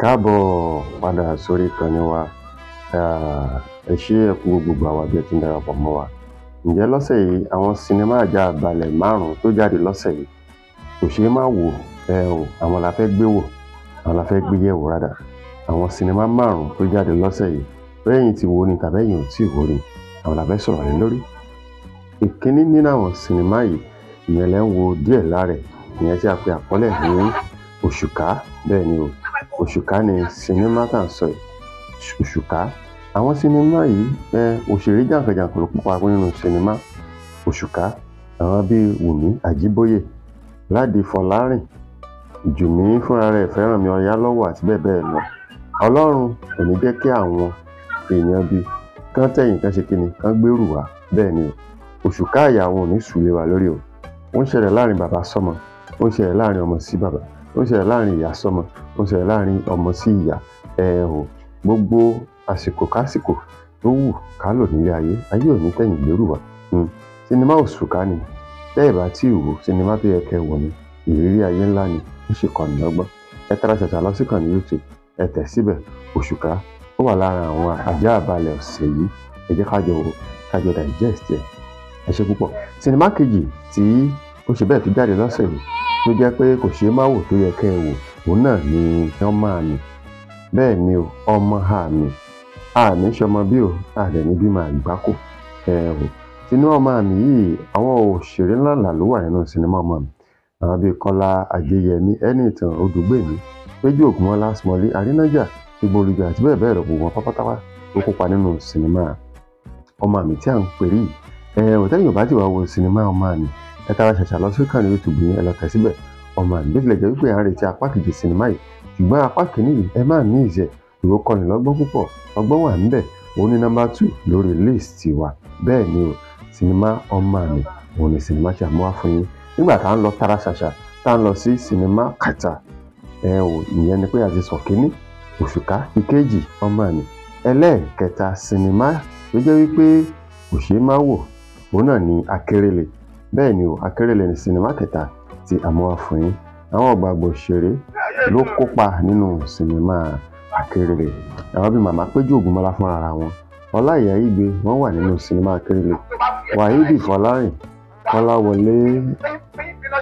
Káàbọ̀ padà sórí ìkànnì wa. Ẹ ṣé, ẹ kú gbogbo àwa bí ẹ ti ń darapọ̀ mọ́ wa. Ǹjẹ́ lọ́sẹ̀ yìí, àwọn sinimá àjààbalẹ̀ márùn-ún tó jáde lọ́sẹ̀ yìí kò ṣeé má wò. Ẹ ò àwọn la fẹ́ gbé wò, àwọn la fẹ́ gbé yẹ̀wò rádà. Àwọn sinimá márùn-ún tó jáde lọ́sẹ̀ yìí, bóyá ẹ̀yin ti wò ni tàbí ẹ̀yin ò tíì wò ni, àwọn la fẹ́ sọ̀rọ̀ lé lórí. Ìkíní nínú àwọn sinimá yìí, ìyẹn lẹ́ ń wo díẹ̀ lára ẹ̀, ìyẹn tí a pe àkọlé ní Òṣùká. Bẹ́ẹ̀ ni o, Òṣùká ni sinimá tá à ń sọ yìí. Òṣùká. Àwọn sinimá yìí, òṣèré jàǹkànjàǹkàn ló kópa nínú sinimá Òṣùká. Àwọn bíi Wùmí Àjíbóyè, Ládi Fọlárìn, Jùmí fúnra rẹ̀, Fẹ́rànmi Ọ̀yálọ́wọ̀ àti bẹ́ẹ̀ bẹ́ẹ̀ lọ. Ọlọ́run kò ní jẹ́ kí àwọn èèyàn bíi kán tẹ̀yìn kán ṣe kíni kán gbérù wá. Bẹ́ẹ̀ ni o, òṣùká ìyà wọn ò ní sùn lé wa lórí o. Ó ń ṣẹlẹ̀ láàrin bàbá sọ́mọ, ó ń ṣẹlẹ̀ láàrin ọmọ sí bàbá, ó ń ṣẹlẹ̀ láàrin ìyá sọ́mọ, ó ń ṣẹlẹ̀ láàrin ọmọ sí ìyá. Ẹ ò gbogbo àsìkò kásìkò tó wù ká lò nílé ayé, ayé ò ní tẹ̀yìn gbérù wá. Sinimá Òṣùká ni. Tẹ́ ẹ̀ bá tí ì wò, sinimá tó yẹ kẹ́ ẹ wò ni. Ìrírí ayé ńlá ni, ó sì kọ́ni lọ́gbọ́n. Ẹ tara ṣàṣà lọ sí ìkànnì YouTube, ẹ tẹ̀ síbẹ̀ Òṣùká. Ó wà lára àwọn àjààbalẹ̀ ọ̀sẹ̀ yìí. Ẹ jẹ́ ká jọ wò, ká jọ digest ẹ̀. Ẹ ṣé púpọ̀. Sinimá kejì tí ó ṣe bẹ́ẹ̀ tó jáde lọ́sẹ̀ yìí tó jẹ́ pé kò ṣeé má wò tó yẹ kẹ́ ẹ wò, òun náà ni Ọmọ Àmì. Bẹ́ẹ̀ ni o, Ọmọ Àmì. Àmì ṣọmọ bí o, àdẹ̀ ní bímọ àgbákò. Ẹ wò. Sinimá Ọmọ Àmì yìí, àwọn òṣèré ńláǹlà ló wà nínú sinimá Ọmọ Àmì. Àwọn bíi Kọ́lá Ajéyẹmí, Ẹniìtàn Odùgbèmí, Péjú Ògúnmọ́lá, Smọ̀lí Àrínájà, Ìgbòlujà àti bẹ́ẹ̀ bẹ́ẹ̀ lọ, gbogbo wọn pátápátá ló kópa nínú sinimá Ọmọ Àmì tí à ń pè rí. Ẹ ò tẹ́yìn ò bá ti wá wo sinimá Ọmọ Àmì, ẹ tara ṣàṣà lọ sí ìkànnì YouTube yẹn, ẹ lọ tẹ̀ síbẹ̀ Ọmọ Àmì. Bí tilẹ̀ jẹ́ wípé à ń retí apá kejì sinimá yìí, ṣùgbọ́n apá kìíní yìí, ẹ má ní ìṣẹ̀, ìwọ kọ́ni lọ́gbọ́n púpọ̀, ọgbọ́n wà ńbẹ̀. Òun ní nọ́mbà 2 lórí list wa. Bẹ́ẹ̀ ni o, sinimá Ọmọ Àmì òun ni sinimá tí a mú wá fún yín. Nígbà tá à ń lọ tara ṣàṣà, tá à ń lọ sí sinimá kàtà, ẹ ò ìyẹn ni pé a ti sọ kínní Òṣùká, ìkejì Ọmọ Àmì, ẹlẹ́ẹ̀kẹta sinimá tó jẹ́ wípé kò ṣeé má wò, òun náà ni Akérèlé. Bẹ́ẹ̀ ni o, Akérèlé ni sinimá kẹta tí a mú wá fún yín. Àwọn ọ̀gbàgbọ́ òṣèré ló kópa nínú sinimá Akérèlé. Àwọn bíi Màmá Péjú Ògúnmọ́lá fúnra ara wọn, Ọláìyá Igbe, wọ́n wà nínú sinimá Akérèlé. Wàhídì Fọlárìn, Kọ́láwọlé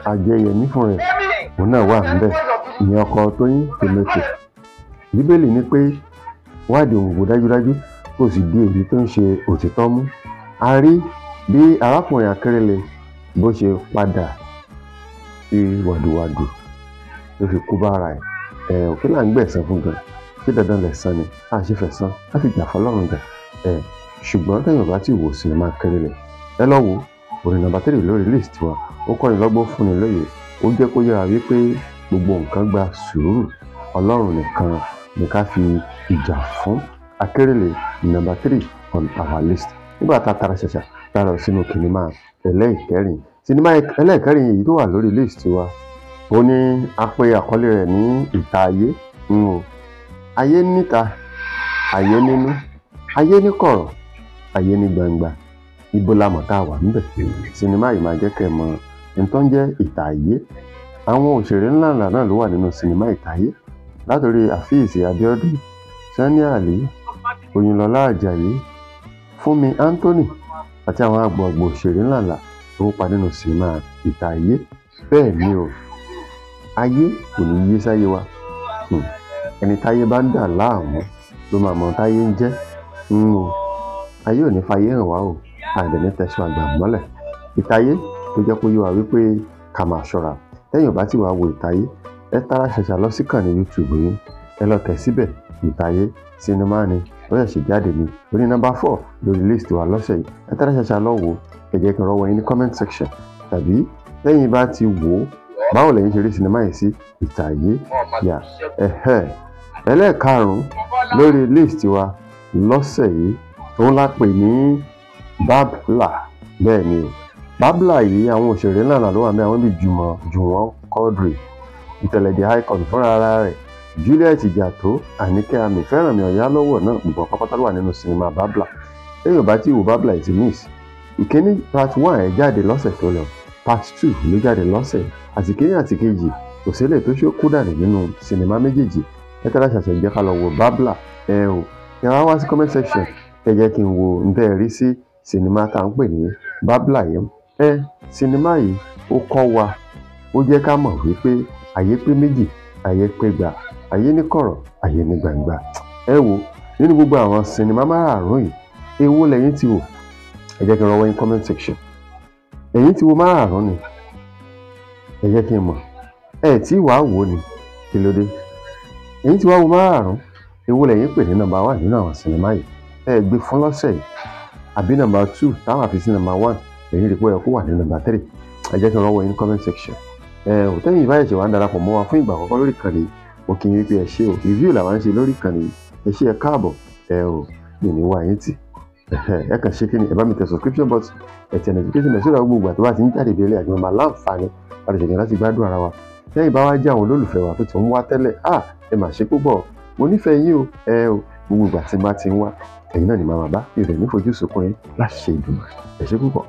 Ajéyẹmí fúnra rẹ̀, òun náà wà níbẹ̀. Ìyẹn ọkọ Tóyìn Tòmẹ́tò. Bíbélì ní pé wádìí ohun gbogbo dájúdájú, kó sì di èyí tó ń ṣe òtítọ́ mú. A rí bí arákùnrin Akérèlé bó ṣe padà fi wàdùwàdù ló fi kú bára ẹ̀. Ẹ ò kí là ń gbẹ̀san fún gan. Ṣé dandan lẹ̀san ni? A ṣe fẹ̀san, a fi jà fọlọ́run jà. Ẹ ṣùgbọ́n tẹ́yìn ò bá tí wò sinimá Akérèlé, ẹ lọ wò. Òun ni nọ́mbà 3 lórí list wa. Ó kọ́ni lọ́gbọ́n, fúnni lóye. Ó jẹ́ kó yára wípé gbogbo nǹkan gba sùúrù. Ọlọ́run nìkan ni ká fi ìjà fún. Akérèlé nọ́mbà 3 on our list. Nígbà tá a tara ṣàṣà, tá a lọ sínú sinimá ẹlẹ́ẹ̀kẹrin. Sinimá ẹlẹ́ẹ̀kẹrin yìí tó wà lórí list wa, ó ní a pe àkọlé rẹ̀ ní Ìta Ayé. Ayé níta, ayé nínú, ayé ní kọ̀rọ̀, ayé ní gbangba. Ibo la mọ̀ tá a wà ńbẹ̀? Sinimá yìí máa jẹ́ kẹ́ ẹ mọ ohun tó ń jẹ́ Ìta Ayé. Àwọn òṣèré ńláǹlà náà ló wà nínú sinimá Ìta Ayé. Látòrí Afeez Abiodun, Sanni Ali, Oyinlọlá Àjàyí, Fúnmi Anthony àti àwọn àgbààgbà òṣèré ńláǹlà tó kópa nínú sinimá Ìta Ayé. Bẹ́ẹ̀ ni o, ayé kò ní yé sáyé wa. Ẹni táyé bá ń dà láàmú ló máa mọ táyé ń jẹ́. O ayé ò ní fayé hàn wá o, àdẹ̀ ní tẹ̀sán àgbà mọ́lẹ̀. Ìta Ayé tó jẹ́ kó yé wa wípé ká máa ṣọ́ra. Tẹ́yìn ò bá ti wá wo Ìta Ayé, ẹ tara ṣàṣà lọ sí ìkànnì YouTube yín, ẹ lọ tẹ̀ síbẹ̀ Ìta Ayé. Sinimá ni ó ṣẹ̀ṣẹ̀ jáde ní orí nọ́mbà 4 lórí list wa lọ́sẹ̀ yìí. Ẹ tara ṣàṣà lọ wò. Ẹ jẹ́ kí n rọ́wọ́ yín ní comment section, tàbí tẹ́yìn bá ti wò ó, báwo lẹ̀yin ṣe rí sinimá yìí sí Ìta Ayé? Yà ẹ̀hẹ́. Ẹlẹ́ẹ̀karùn-ún lórí list wa lọ́sẹ̀ yìí, òun la pè ní Babla. Bẹ́ẹ̀ ni o, Babla yìí, àwọn òṣèré ńláńlá ló wà ní àwọn bíi Jùwọ́n Quadri, Ìtẹ̀lẹ̀ the Icon fúnra ara rẹ̀, Juliet Ìjàtó, Àníkẹ́ Àmì, Fẹ́rànmi Ọ̀yálọ́wọ̀ náà, gbogbo pápátá ló wà nínú sinimá Babla. Lẹ́yìn ò bá tí wò Babla yìí ti miss. Ìkíní part 1 ẹ̀ jáde lọ́sẹ̀ tó lọ, part 2 ló jáde lọ́sẹ̀, àti kínní àti kejì kò sílẹ̀ tó ṣe kú dànù nínú sinimá méjèèjì. Ẹ tẹ́lá ṣàṣẹ jẹ́ ká lọ wo Babla. Ẹ o, ẹ wá wá sí comment section, ẹ jẹ́ kí n wo n tẹ́ ẹ rí sí sinimá tá à ń pè ní Babla yìí. Ẹ sinimá yìí ó kọ́ wa, ó jẹ́ ká mọ̀ wípé ayé pé méjì, ayé pé gbà, ayé ní kọ̀rọ̀, ayé ní gbangba. Ẹ wo nínú gbogbo àwọn sinimá márààrún yìí, èwo lẹ́yìn tí wò? Ẹ jẹ́ kí n rọwọ́ yín comment section. Ẹ̀yin tí wo márààrún ni, ẹ jẹ́ kí n mọ̀. Ẹ tí wàá wò ni, kí ló dé? Ẹ̀yin tí wàá wo márààrún, èwo lẹ́yìn pè ní number one nínú àwọn sinimá yìí? Ẹ gbé fún lọ́sẹ̀ yìí, àbí number two táwọn àfi sí number one, ẹ̀yin rí pé ẹ kó wà ní number three. Ẹ jẹ́ kí n rọwọ́ yín comment section. Ẹ ò tẹ́yìn ìbáyẹ̀ ṣe wá ń darapọ̀ mọ́ wa fún ìgbà àkọ́kọ́ lórí ìkànnì, mo kí n wípé ẹ ṣé o. Review làwa ń ṣe lórí ìkànnì, ẹ ṣé, ẹ káàbọ̀. Ẹ ò mi ní wá yín tì. Ẹ kàn ṣe kí ni, ẹ bá mi tẹ subscription button, ẹ tẹ notification bell sódà gbogbo ìgbà tó bá ti ń jáde ìbílẹ̀ àti màmá láǹfààní láti ṣègbè láti gbádùn ara wa. Lẹ́yìn bá wá jẹ́ àwọn olólùfẹ́ wa tó ti ń wá tẹ́lẹ̀, à ẹ mà ṣe púpọ̀, mo nífẹ̀ẹ́ yín o. Ẹ o, gbogbo ìgbà tí n bá ti ń wá, ẹ̀yin náà ni màmá bá ìrẹ̀ ní fojú sunkún yín láṣẹ Ìdùnnú. Ẹ ṣé púpọ̀.